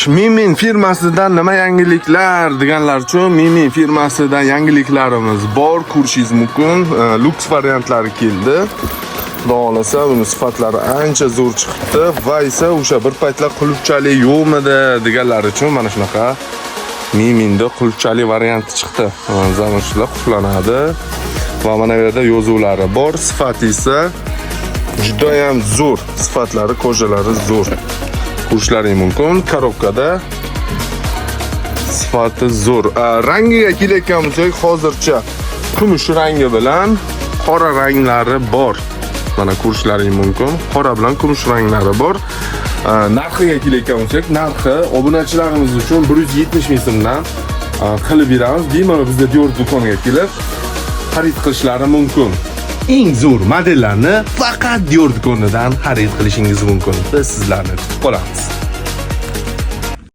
Xo'sh, Mimin firmasidan nima yangiliklar deganlar uchun Mimin firmasidan yangiliklarimiz bor, ko'rishingiz mumkin. Luks variantlari keldi. Xudo xohlasa, uni sifatlari ancha zo'r chiqibdi va esa o'sha bir paytlar qulfchali yo'qmidi deganlar uchun mana shunaqa Miminda qulfchali varianti chiqdi. Замочlar qulflanadi va mana bu yerda yozuvlari bor. Sifati esa juda ham zo'r. Sifatlari, кожа lari zo'r. Ko'rishlaring mumkin. Коробка da sifati zo'r. Rangiga kelayotgan bo'lsak, hozircha kumush rangi bilan qora ranglari bor. Mana ko'rishlaring mumkin. Qora bilan kumush ranglari bor. Narxiga kelayotgan bo'lsak, narxi obunachilarimiz uchun 170 ming so'mdan qilib beramiz. Bemalol bizda Dior do'koniga kelib xarid qilishlari mumkin. Eng zo'r modellarni faqat Dior do'konidan xarid qilishingiz mumkin. Biz sizlarni kutib qolamiz.